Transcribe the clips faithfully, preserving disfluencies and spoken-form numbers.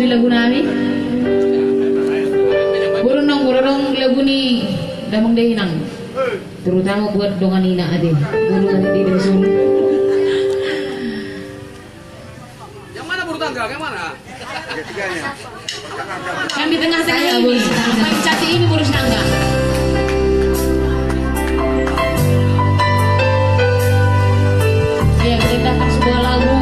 Di lagu nami. Burung nong, burung nong, lagu ni damang de inang. Terutama buat dongan ina ate. Burung ate di dusun. Yang mana burung tangga? Yang mana? Yang di tengah-tengah ini. Yang cantik ini burung tangga. Ya, kita akan sebuah lagu.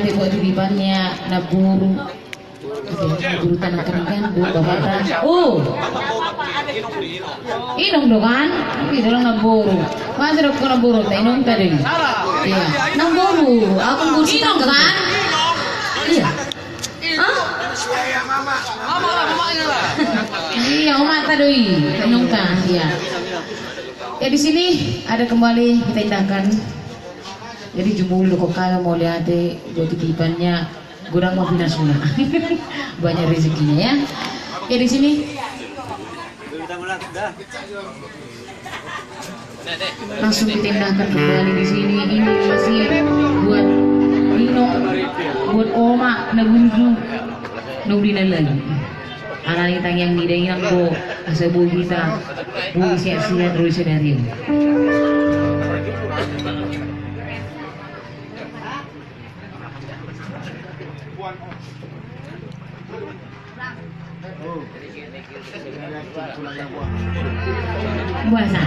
Buat titipanna namboru. Oke, namboru tanah keringan, buat bapakta. Oh. Inong do kan? Tapi dalam namboru. Masa do ko namboru, ta inongta do i. Iya. Namboru, aku namboru inong kan? Iya. Hah? Iya, omanta do i, inongta, iya. Ya, di sini ada kembali kita indahkan. Jadi jumolo do ho mauliate buat titipanna, godang ma pinasuna. Banyak rezekinya ya. Ya, di sini. Langsung kita indahkan kembali di sini. Ini masih buat inong, buat oma, na burju, na uli na lali. Alani tangiang ni dainang do, asa boi hita, boi sehat-sehat ro sadari on. Puasa.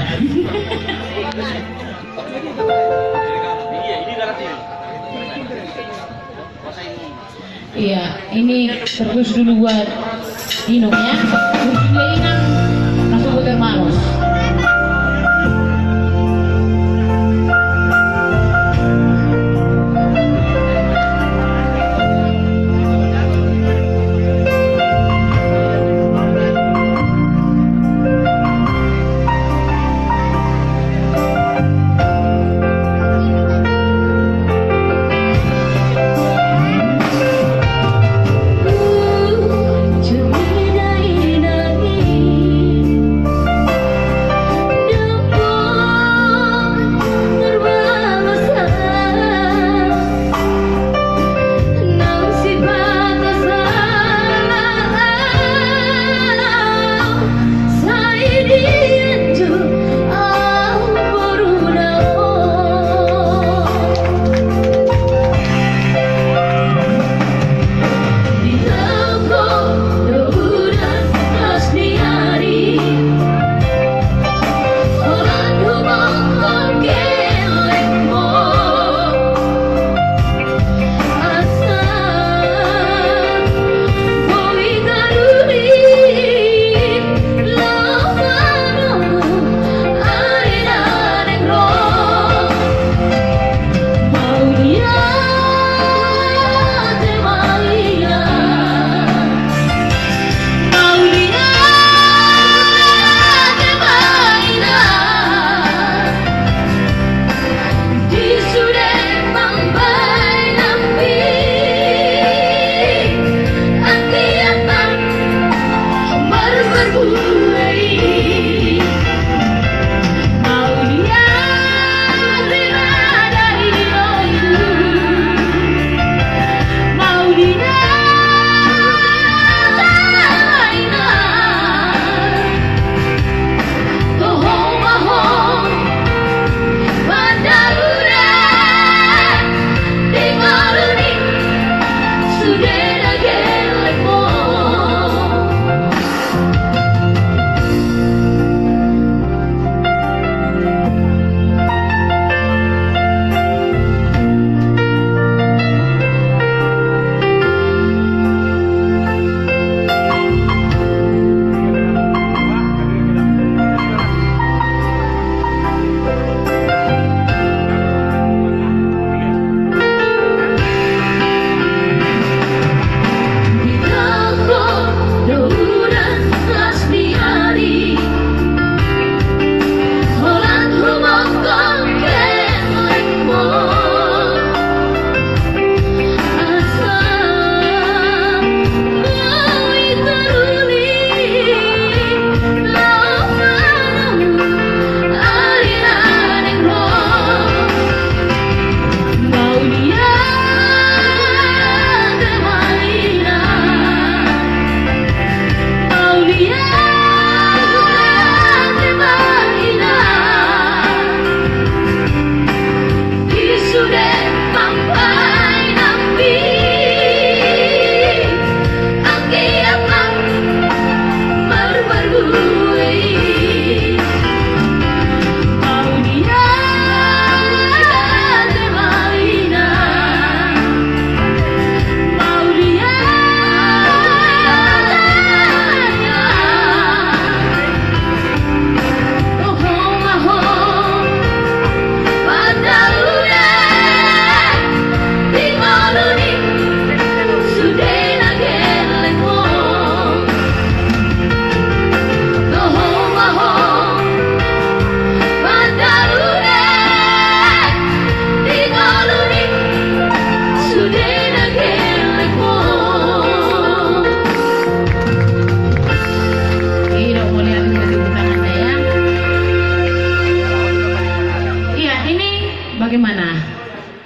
Iya, ini terus dulu buat inong ya. Ujungnya inang, langsung putar malos.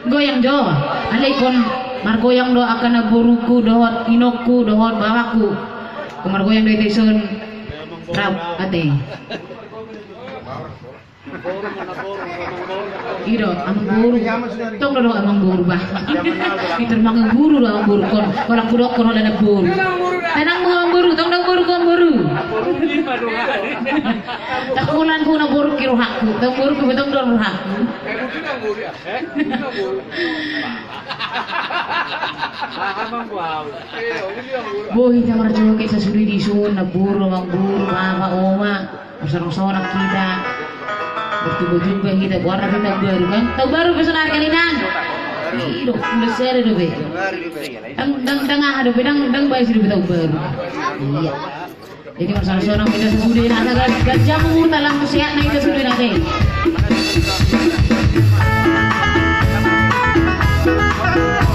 Goyang jo. Alai ingkon margoyang do angka namboruku dohot inongku dohot bapakku. Ingkon margoyang do hita dison. Rap ate. I do amangboru. Tong do do amangboru bah. Iter amangboru do amangboru kon. Holan hudok kon holan namboru. Tenang ma amangboru, tong do amangboru kon boru. Tong holan hudok namboru, i rohangku. Tong boru, tong do rohangku. Boi, hita marjoget sasude dison, namboru, amangboru, bapa, oma. Marsoransoran hita. Berjumpa-jumpa hita, goarna pe taon baru kan? Taon baru pe sonari kan, Inang? I do, udah sada dope. Ndang, ndang, ndang aha dope, ndang, ndang baen dope taon baru. Iya. Jadi marsoransoran hita sasude, na, na, ganjang umurta, lam sehat na hita sasude na, deh.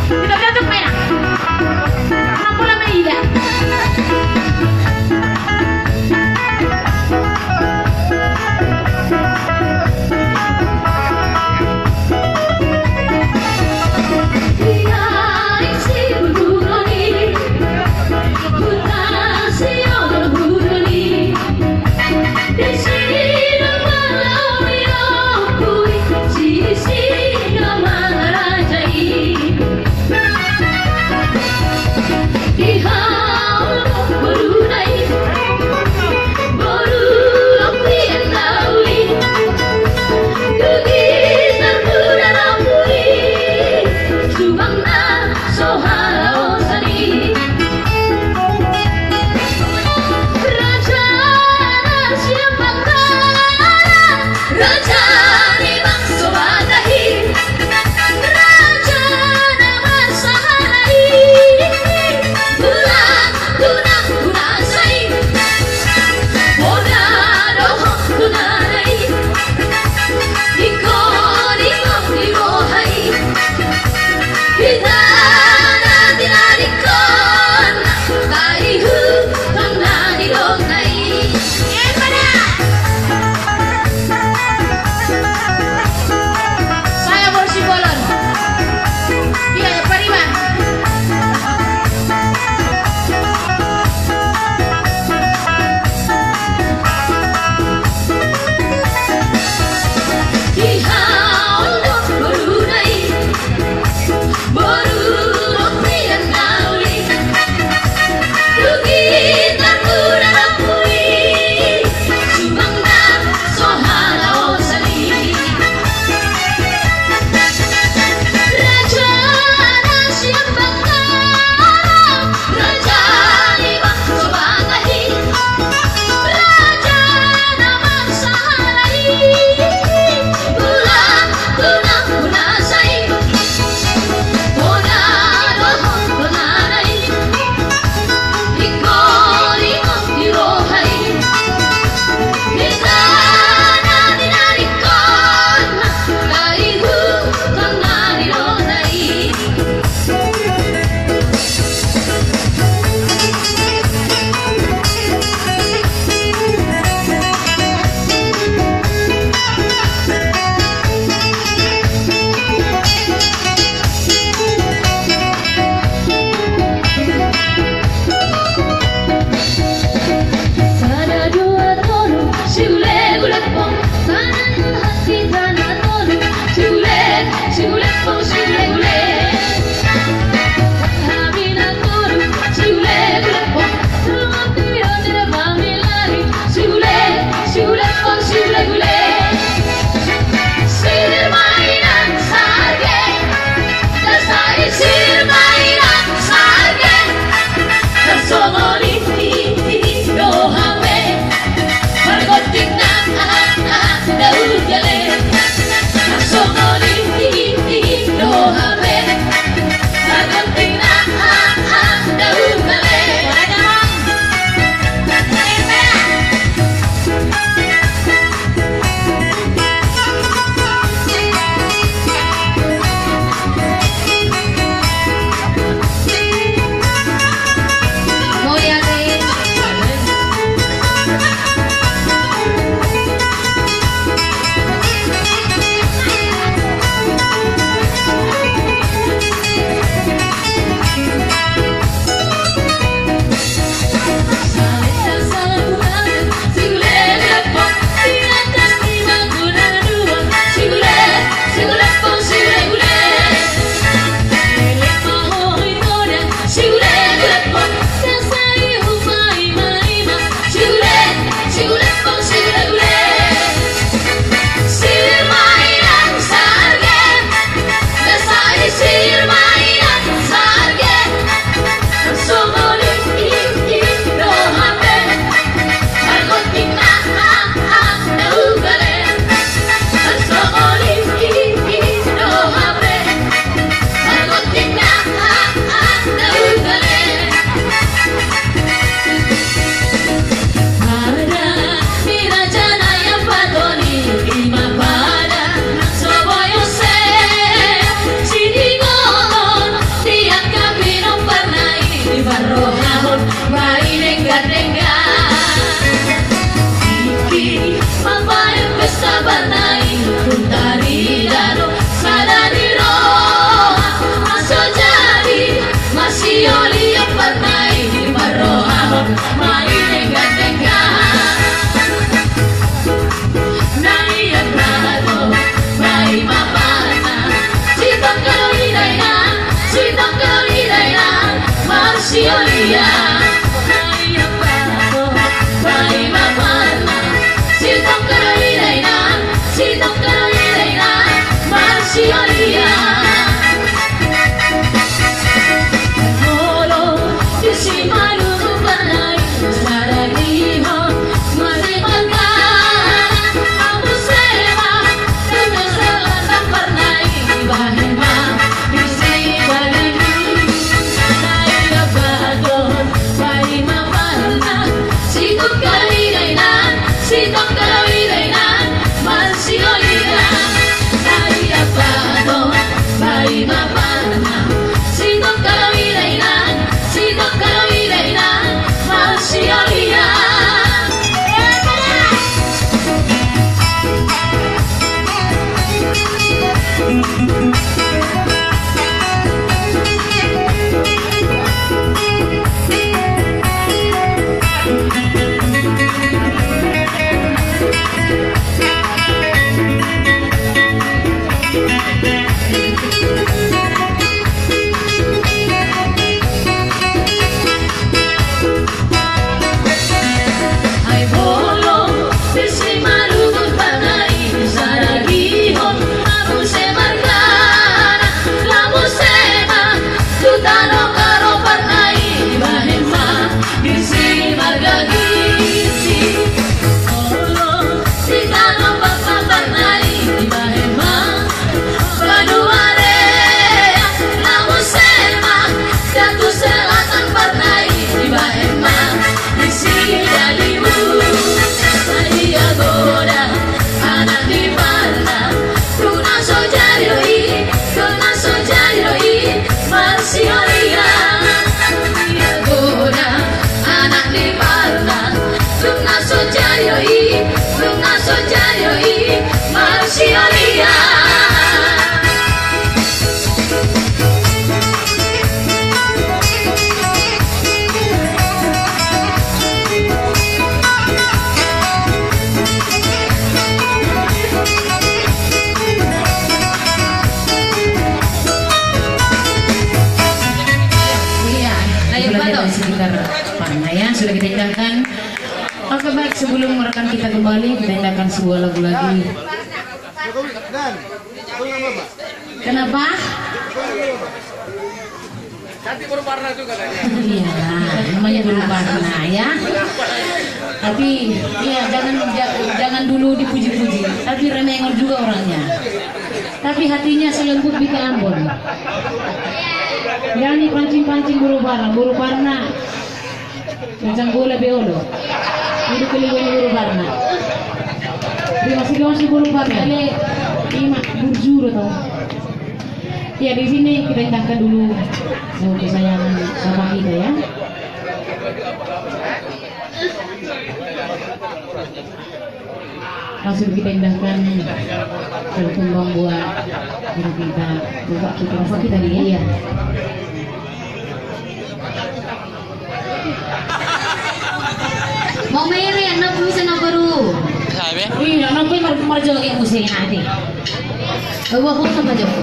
Kita cocok, Mena. Kenapa lama ida? Ai bolon, disi ma luhut parna i, saragihon ma muse margana, lamu sema, tu tano karo parna i, dibahen ma, disi marga Ginting. Bolon, di tano Pakpahan parna i, dibahen ma, Baduarea, lamu sema, Datu Selatan parna i, dibahen ma, disi Dalimun. Ai ia godang anak ni parna, dung na so jadi do i, dung na so jadi do i, marsiolian. Ai ia godang anak ni parna, dung na so jadi do i, dung na so jadi do i, marsiolian. Iya, ayo, itulah Pak, dia Tom. Dari sekitar parna ya, sudah kita indahkan. Oke, baik, sebelum rekan kita kembali, kita indahkan sebuah lagu lagi. Kenapa? Cantik baru parna juga tadi. Iya, namanya baru parna ya. Tapi ya jangan ja- jangan dulu dipuji-puji. Tapi remengol juga orangnya. Tapi hatinya selembut bika Ambon. Jangan dipancing-pancing baru parna, baru parna. Mancang bola be olo. Ido keluar ni baru parna. Terima kasih, terima kasih baru parna. Ale, ima, burju do tong. Ya, di sini kita indahkan dulu lagu kesayangan bapak kita ya. Langsung kita indahkan satu kembang buat guru kita, bapak kita, bapak kita nih ya. Iya. Mau mere, anak bisa na baru. Sabe? Iya, anak gue mar- marjoget musim nanti. Gua kok sama jauh.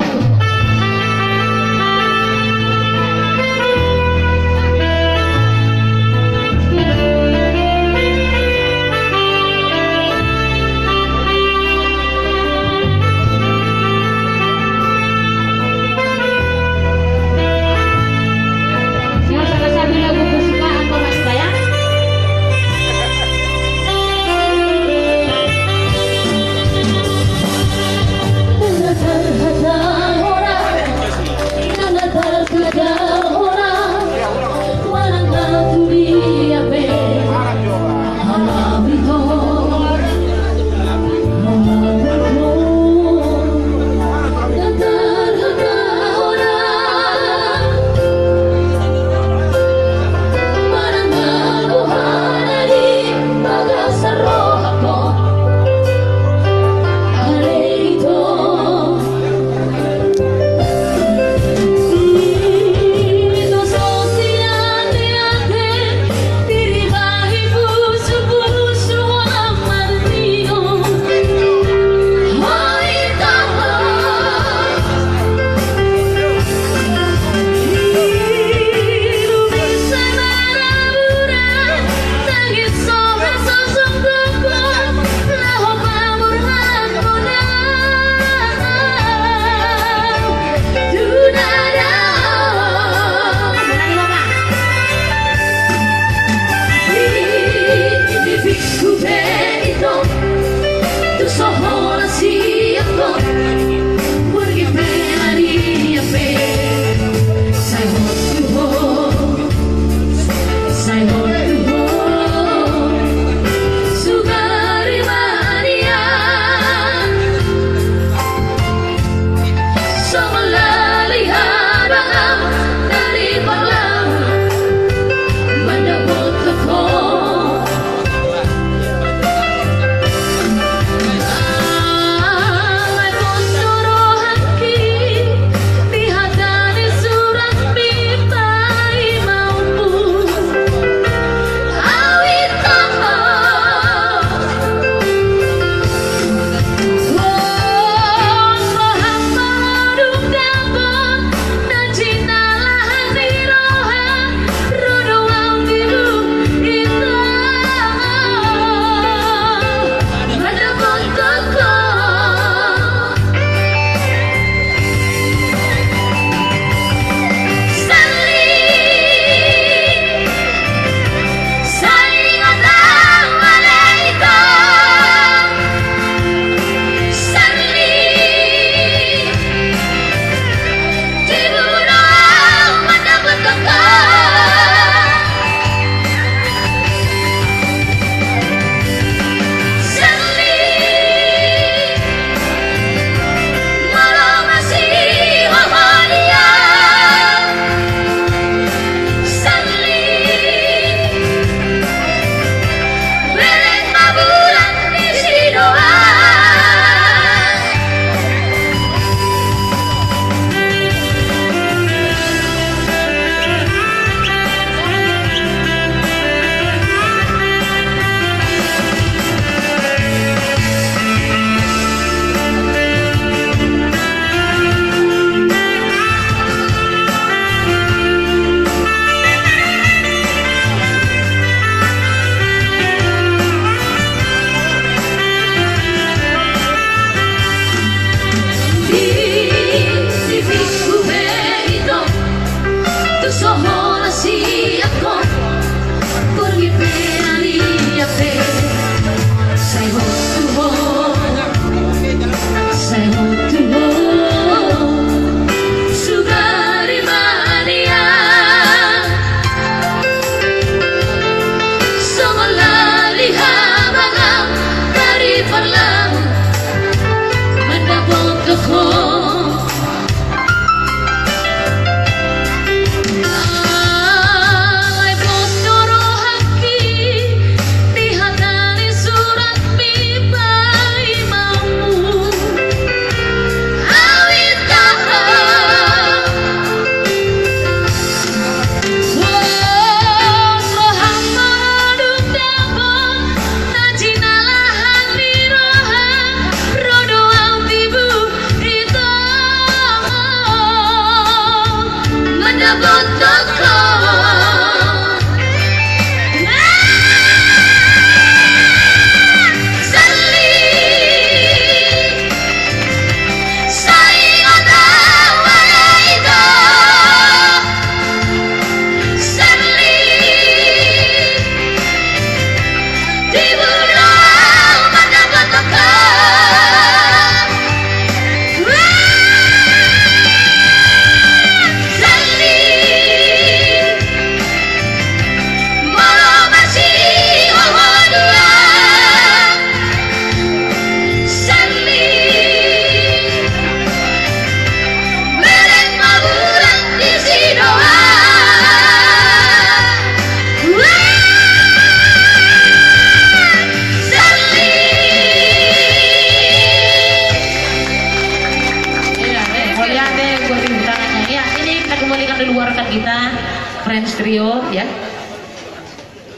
Yo, ya.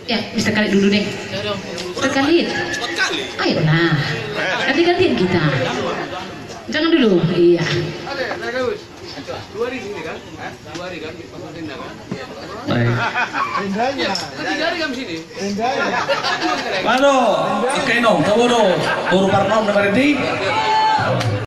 Ya, bisa kali dulu deh. Sekali. Ayo lah. Nanti gantian kita. Jangan dulu. Iya. Baik. Mano, oke, no, tabo do. Baru parnom na berhenti.